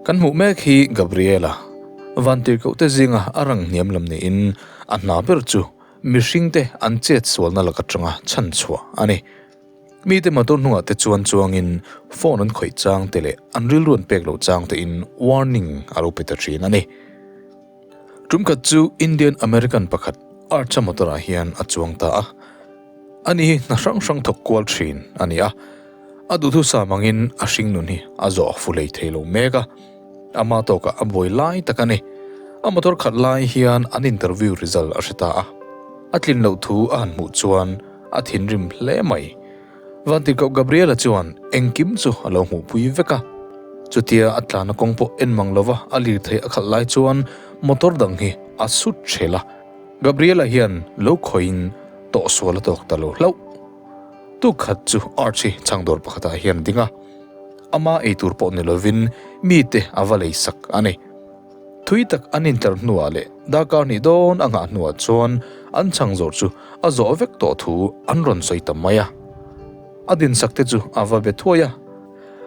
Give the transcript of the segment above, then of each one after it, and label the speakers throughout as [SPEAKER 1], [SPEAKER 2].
[SPEAKER 1] Kan hmuh mek hi Gabriela, Vantirhkohte zinga a rang hniam lam niin a hna ber chu mihringte an chet sualna lak atanga chhan chhuah a ni. Mite motor hnungah te chuan chuangin phone an khawih chang te leh an rilru an pek loh chang tein warning a lo pe ta thin a ni. Tum khat chu Indian American pakhat Archa motor ah hian a chuang ta a. Ani hi hna hrang hrang thawk kual thin a ni a. A duhthusam angin a hringnun hi a zawh fu lei thei lo mek a. Ama tawkah a buai lai tak a ni. A motor khat lai hian an interview result a hre ta a. A tlin loh thu a han hmuh chuan a thinrim hle mai. Vantirhkoh Gabriela chuan engkim chu a lo hmuhpui vek a. Chutia a tlana kawng pawh en mang lova a lirthei a khalh lai chuan motor dang hi a sut ṭhel a. Gabriela hian lo khawihin tawhsual a tawk ta lo hlauh. Tuk khat chu Archie chhangdawr pakhatah hian a ding a. Ama eitur pawh ni lovin mite a va lei sak a ni. Thui tak an intlar hnuah leh darkar hnih dawn a nghah hnuah chuan an chhang zawr chu a zawh vek tawh thu an rawn sawi ta mai a. A dinsak te chu a va be thuai a.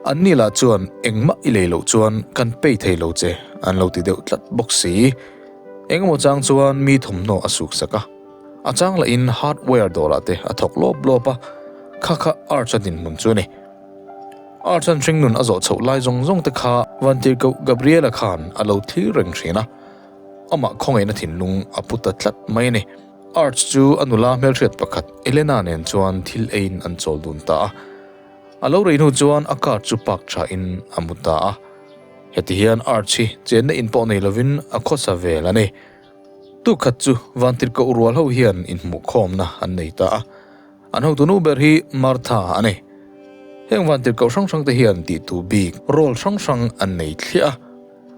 [SPEAKER 1] An ni lah chuan engmah i lei loh chuan kan pay thei lo che an lo ti deuh tlat bawk si. Engemaw chang chuan mi thawmhnaw a suk sak a. A chang lahin hardware dawrah te a thawk lawp lawp a, kha kha Arch a dinhmun chu a ni. Arch-an hringnun a zawh chhoh lai zawng zawng te kha Vantirhkoh Gabriela khan a lo thlir reng thin a, amah khawngaihna thinlung a pu ta tlat mai a ni. Arch chu a nula hmelhriat pakhat Elena nen chuan thil eiin an chawl dun ta a. A lo rei hnu chuan a car chu park thain a mu ta a. Heti hian Arch hi chenna in pawh nei lovin a khawsa vel a ni. Tuk khat chu Vantirhkoh rual ho hian inhmuhkhawmna an nei ta a. An hotu nu ber hi Martha a ni. Heng vantirhkoh hrang hrang te hian tihtu bik role hrang hrang an nei thliah a.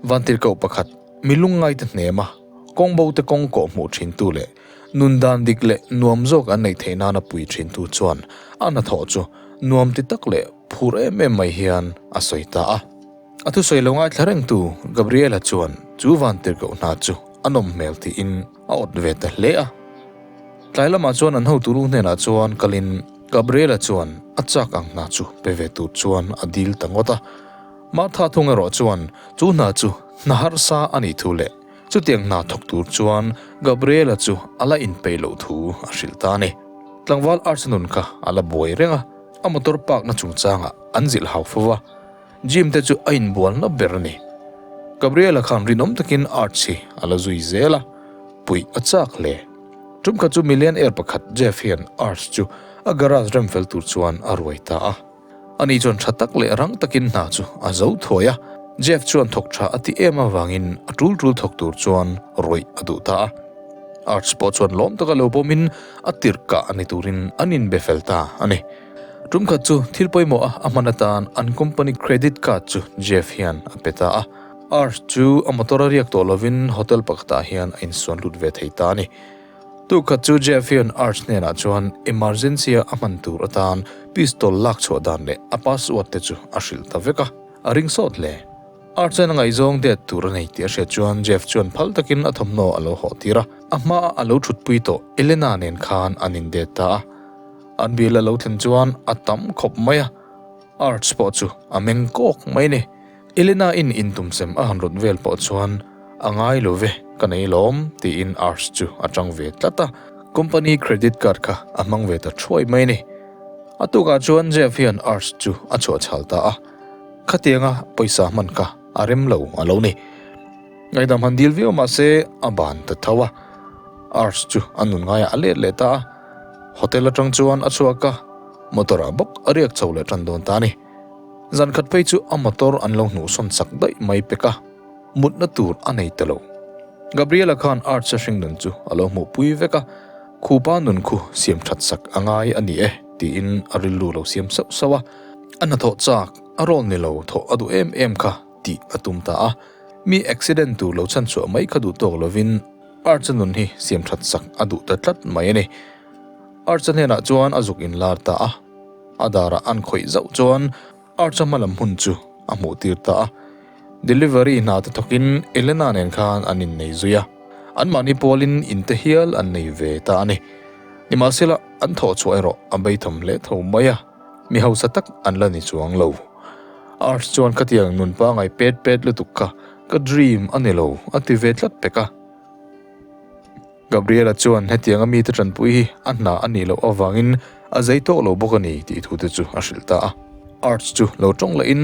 [SPEAKER 1] Vantirhkoh pakhat mi lungngaite hnema kawngbo te kawng kawh hmuh thintu leh nun dan dik leh nuam zawk an neih theih nana pui thintu chuan a hnathawh chu nuam ti tak leh phur em em mai hian a sawi ta a. A thusawi lo ngaithla rengtu Gabriela chuan chu vantirhkoh hna chu a nawm hmel tiin a awt ve ta hle a. Tlai lamah chuan an hotu lu hnenah chuan kalin Gabriela chuan a chak ang hna chu pe ve tur chuan a dil ta ngawt a. Martha thung erawh chuan chu hna chu hna harsa a nih thu leh chutiang hna thawk tur chuan Gabriela chu a la inpeih loh thu a hrilh ta a ni. Tlangval Arsenal kha a la buai reng a, a motor park na chungchangah an zilh hau fo va. Jim te chu a inbualna ber a ni. Gabriela khan rinawm takin Arch hi a la zui zel a, puih a chak hle. Tum khat chu millionaire pakhat Jeff hian Arch chu a garage rem fel tur chuan a ruai ta a. Ani chuan tha tak leh rang takin hna chu a zo thuai a. Jeff chuan thawk tha a ti em avangin a tul tul thawk tur chuan rawih a duh ta a. Arch pawh chuan lawm taka lo pawmin a tirhkah a ni turin an inbe fel ta a ni. Tum khat chu thil pawimawh a a hman atan an company credit card chu Jeff hian a pe ta a. Arch chu a motor a riak tawh lovin hotel pakhatah hian a insuan lut ve thei ta a ni. Tuk khat chu Jeff hian Arch hnenah chuan emergency a a hman tur atan pistol lak chhuah dan leh a password te chu a hrilh ta vek a, a ring sawt hle. Arch chuan a ngaihzawng det tur a nei tih a hriat chuan Jeff chuan phal takin a thawmhnaw a lo hawh tir a, a hmaa a lo thutpui tawh Elena nen khan an indet ta a. An bial a lo thlen chuan a tam khawp mai a, Arch pawh chu a meng kawk mai a ni. Elena in intumsem a han rawt vel pawh chuan a ngai lo ve, ka nei lawm tiin Arch chu a tang ve tlat a, company credit card kha a hmang ve ta thuai mai a ni. A tukah chuan Jeff hian Arch chu a chhuah chhal ta a, khatianga pawisa hman kha a rem lo a lo ni. Ngaihdam han dil viau mahse a ban ta tho a, Arch chu a nun ngaiah a let leh ta a. Hotel atang chuan a chhuak a, motor ah bawk a riak chho leh tan dawn ta a ni. Zan khat phei chu a motor an lo hnuhsawn sak daih mai pek a, mutna tur a nei ta lo. Gabriela khan Arch-a hringnun chu a lo hmuhpui vek a, khupa nun khu siam that sak a ngai a ni e tiin a rilru lo siam sauh sauh a. A hnathawh chak a rawn ni lo thawh a duh em em kha tih a tum ta a, mi accident tur lo chhanchhuah mai kha duh tawk lovin, Archa nun hi siam that sak a duh ta tlat mai a ni. Archa hnenah chuan a zuk inlar ta a, a darah an khawih zauh chuan Archa hmalam hun chu a hmuh tir ta a. Delivery hna te thawkin Elena nen khan an innei zui a, anmahni pawlin in te hial an nei ve ta a ni. Nimahsela an thawh chhuah erawh a beitham hle tho mai a, mi hausa tak an la ni chuang lo. Arch chuan khatiang nun pangai pet pet lutuk kha ka dream a ni lo a ti ve tlat pek a. Gabriela chuan hetianga mite tanpui hi a hna a nih loh avangin a zei tawk lo bawk a ni tih thute chu a hrilh ta a. Arch chu lo tawng lahin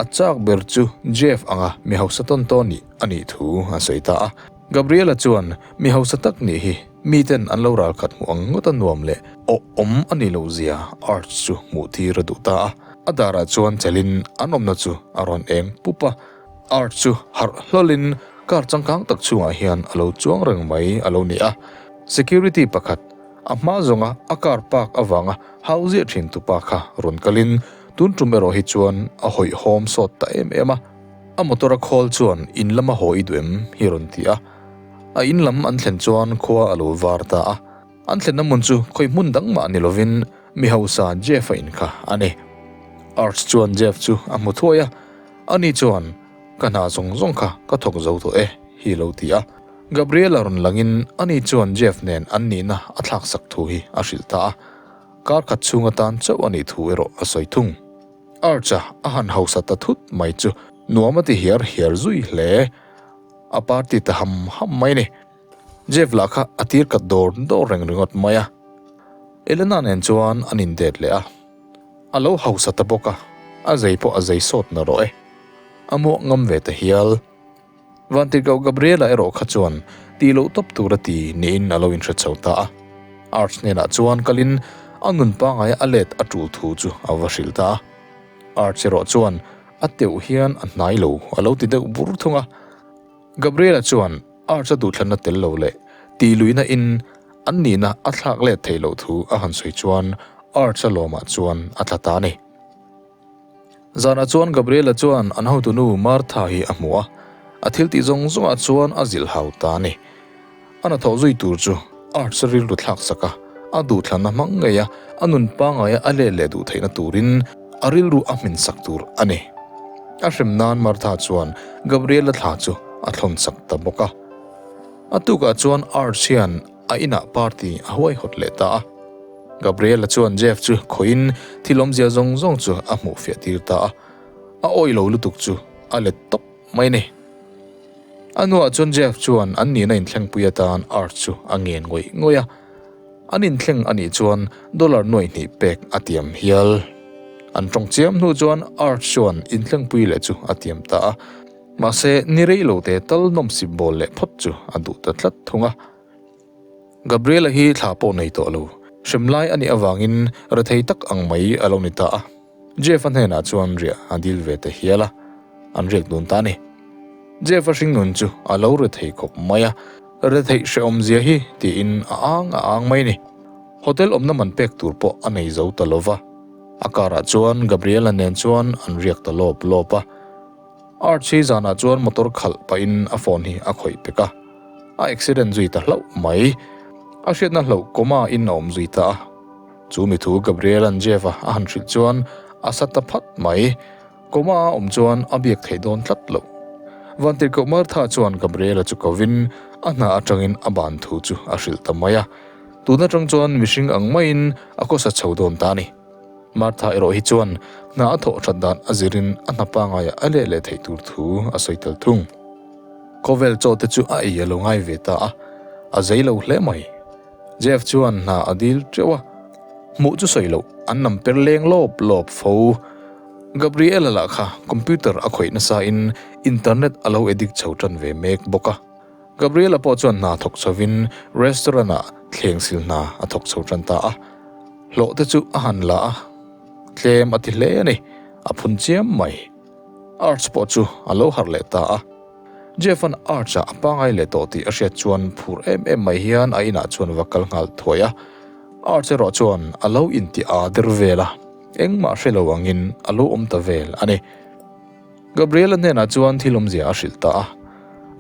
[SPEAKER 1] a chak ber chu Jeff anga mi hausa tawn tawn nih a nih thu a sawi ta a. Gabriela chuan mi hausa tak nih hi miten an lo ralkhat hmuh ang ngawt a nuam leh awh awm a nih loh zia Arch chu hmuh tir a duh ta a. A darah chuan chelin an awmna chu a rawn eng pup a. Art chu harh hlawlin car changkang tak chhungah hian a lo chuang reng mai a lo ni a. Security pakhat, a hma zawnga a car park avanga hau ziah thin tupa kha rawn kalin tun tum erawh hi chuan a hawihhawm sawt ta em em a. A motor a khawl chuan in lama haw i duh em hi rawn ti a. A in lam an thlen chuan khua a lo var ta a. An thlenna hmun chu khawi hmun dang mah ni lovin mi hausa Jeff-a in kha a ni. Arch chuan Jeff chu a hmu thuai a, ani chuan, Ka hna zawng zawng kha ka thawk zo tawh e, hi lo ti a. Gabriela rawn langin ani chuan Jeff nen an nihna a thlaksak thu hi a hrilh ta a, kar khat chhung atan chauh a nih thu erawh a sawi thung. Arch-a a han hausa ta thut mai chu nuam a ti hiar hiar zui hle. A party ta ham ham mai a ni. Jeff lah kha a tir kat dawr dawr reng ringawt mai a, Elena nen chuan an indet leh a, a lo hausa ta bawk a, a zei pawh a zei sawt na rawh e, a muak ngam ve ta hial. Vantirhkoh Gabriela erawh kha chuan tih loh tawp tur a ti niin a lo inhre chho ta a, Arch hnenah chuan kalin a nun pangaia a let a tul thu chu a va hrilh ta a, Arch erawh chuan a teuh hian a hnai lo a lo ti deuh bur thung a. Gabriela chuan Arch-a duhthlanna tel lo leh tihluihna in an nihna a thlak let theih loh thu a han sawi chuan Arch-a lawmah chuan a tla ta a ni. Zanah chuan Gabriela chuan an hotunu Martha hi a hmu a, a thil tih zawng zawngah chuan a zilh hau ta a ni. A hnathawh zui tur chu Arch-a rilru thlak sak a, a duhthlanna hmang ngei a, a nun pangaia a let leh duh theihna turin a rilru a hmin sak tur a ni. A hrem nan Martha chuan Gabriela thla chu a thlawn sak ta bawk a. A tukah chuan Arch hian a inah party a huaihawt leh ta a. Gabriela chuan Jeff chu khawihin thil awmzia zawng zawng chu a hmuh fiah tir ta a. A awih lo lutuk chu a let tawp mai a ni. A hnuah chuan Jeff chuan an nihna inthlengpui atan Arch chu a ngen ngawih ngawih a. An inthleng a nih chuan dollar nuaih hnih pek a tiam hial. An tawng chiam hnu chuan Arch chuan inthlengpui leh chu a tiam ta a. Mahse, ni rei lo te tal nawmsip bawl leh phawt chu a duh ta tlat thung a. Gabriela hi thla pawh nei tawh lo. Hrem lai a nih avangin rethei tak ang mai a lo ni ta a. Jeff-a hnenah chuan riah a dil ve ta hial a, an riak dun ta a ni. Jeff-a hringnun chu a lo rethei khawp mai a, retheih hrehawm zia hi tiin a ang a ang mai a ni. Hotel awmna man pek tur pawh a nei zo ta lo va, a karah chuan Gabriela nen chuan an riak ta lawp lawp a. Archie zanah chuan motor khalh pahin a phone hi a khawih pek a, a accident zui ta hlauh mai. A hriatna hlauh coma in a awm zui ta a. Chu mi thu Gabriel-a'n Jeff-a a han hrilh chuan a sa ta phat mai. Coma a awm chuan a biak theih dawn tlat loh. Vantirhkoh Martha chuan Gabriel-a chu kovin a hna atangin a ban thu chu a hrilh ta mai a. Tun atang chuan mihring ang maiin a khawsa chho dawn ta a ni. Martha erawh hi chuan hna a thawh that dan a zirin a hna pangaiah a leh leh theih tur thu a sawi tel thung. Khawvel chaw te chu a ei a lo ngai ve ta a, a zei lo hle mai. Jeff chuan hna a dil teuh a, hmuh chu sawi loh an nam per leng lawp lawp fo. Gabriela lah kha computer a khawih nasa in internet a lo edit chho tan ve mek bawk a. Gabriela pawh chuan hna thawk chho in restaurant ah thleng sil hna a thawk chho tan ta a. Hlawh te chu a han la a, tlem a ti hle a ni, a phun chiam mai. Arch pawh chu a lo harh leh ta a. Jeff-a'n Arch-a a pangai leh tawh tih a hriat chuan phur em em mai hian a inah chuan va kal nghal thuai a. Arch erawh chuan a lo inti aa der vel a, engmah hre lo angin a lo awm ta vel a ni. Gabriela hnenah chuan thil awmzia a hrilh ta a.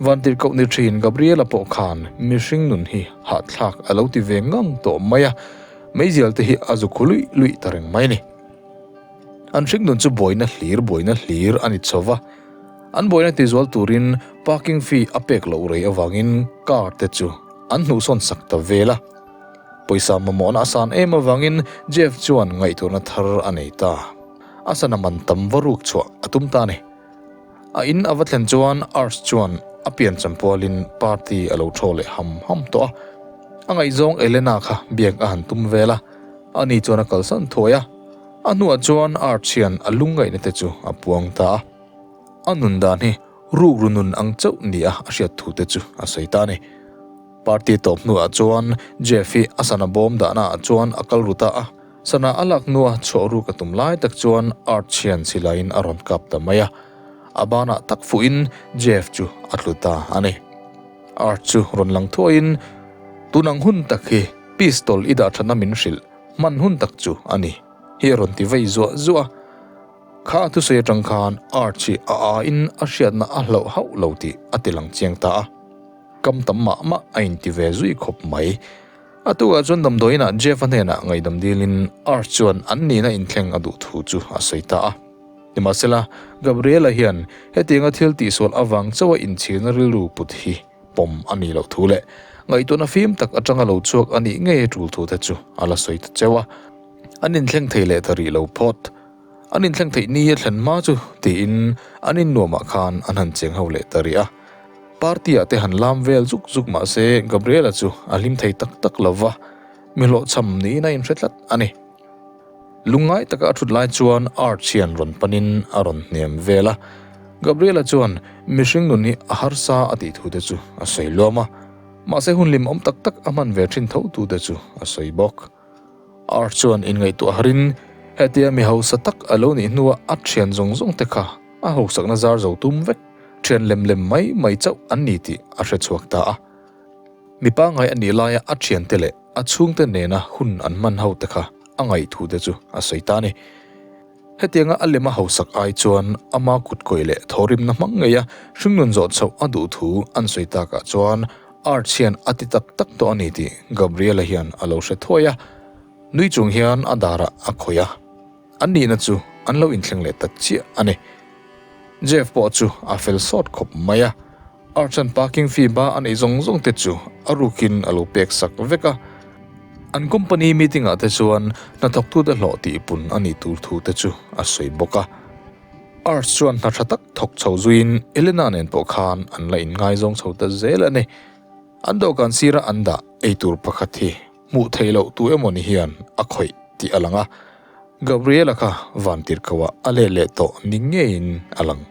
[SPEAKER 1] Vantirhkoh ni thin Gabriela pawh khan mihring nun hi hahthlak a lo ti ve ngang tawh mai a, meizial te hi a zu khu luih luih ta reng mai a ni. An hring nun chu buaina hlir buaina hlir a ni chho va. An buaina tizual turin parking fee a pek loh rei avangin car te chu an hnuhsawn sak ta vel a. Pawisa mamawhna a san em avangin Jeff chuan ngaihtuahna thar a nei ta. a sana man tam va ruk chhuah a tum ta a ni. A in a va thlen chuan Ars chuan a piancham pualin party a lo thaw leh ham ham tawh a. A ngaihzawng Elena kha biak a han tum vel a, ani chuan a kalsan thuai a. A hnuah chuan Ars hian a lungngaihna te chu a puang ta a. A nun dan hi rukru nun ang chauh nia a hriat thu te chu a sawi ta a ni. Party tawp hnuah chuan Jeff hi a sana bawm dahna ah chuan a kal ru ta a. Sana a lak hnua chhuah ruk a tum lai tak chuan Art hian silaiin a rawn kap ta mai a. A banah tak fuhin Jeff chu a tlu ta a ni. Art chu rawn lang thuaiin, Tun ang hun tak hi pistol i dah thatna min hrilh hman hun tak chu a ni hi a rawn ti vei zuah zuah a. Kha a thusawi atang khan Art hi a aiin a hriatna a hlauh hauh lo tih a ti lang chiang ta a. Kam tam mah mah a inti ve zui khawp mai. A tukah chuan damdawiinah Jeff-a hnenah ngaihdam dilin Art chuan an nihna inthleng a duh thu chu a sawi ta a. Nimahsela, Gabriela hian hetianga thil tihsual avang chauha inchhirna rilru put hi pawm a nih loh thu leh ngaihtuahna fim tak atanga lo chhuak a nih ngei a tul thu te chu a la sawi ta cheu a. An inthleng thei leh ta rih lo phawt. An inthleng theih ni a thlen hma chu tiin an innuamah khan an han cheng ho leh ta rih a. Party ah te han lam vel zuk zuk mah se Gabriela chu a hlim thei tak tak lo va, mi hlawhchham niin a inhre tlat a ni. Lungngai taka a thut lai chuan Art hian rawn panin a rawn hnem vel a, Gabriela chuan mihring nun hi a harsa a tih thu te chu a sawi luam a, mahse hun hlimawm tak tak a hman ve thin tho tu te chu a sawi bawk. Art chuan inngaihtuah harin hetia mi hausa tak a lo nih hnua a thian zawng zawng te kha a hausakna zar zo tum vek, thian lem lem mai mai chauh an ni tih a hre chhuak ta a. Mi pangngai a nih laia a thiante leh a chhungte nena hun an hman ho te kha a ngaihthu te chu a sawi ta a ni. Hetianga a lema hausak ai chuan ama kutkawih leh thawrimna hmang ngeia hringnun zawh chhoh a duh thu an sawi takah chuan Arch hian a ti tak tak tawh a ni tih Gabriela hian a lo hre thuai a, nui chung hian a darah a khawih a, an nihna chu an lo inthleng leh ta chiah a ni. Jeff pawh chu a fel sawt khawp mai a, Arch-a'n parking fee ba a neih zawng zawng te chu a rukin a lo pek sak vek a. An company meeting ah te chuan hnathawktute hlawh tihpun a nih tur thu te chu a sawi bawk a. Arch chuan hna tha tak thawk chho zuiin Elena nen pawh khan an la inngaizawng chho ta zel a ni. An dawhkan sira an dah eitur pakhat hi hmuh theih loh tu emaw ni hian a khawih tih a lang a. Gabriela kha vantirhkoh ah a let leh tawh ni ngeiin a lang.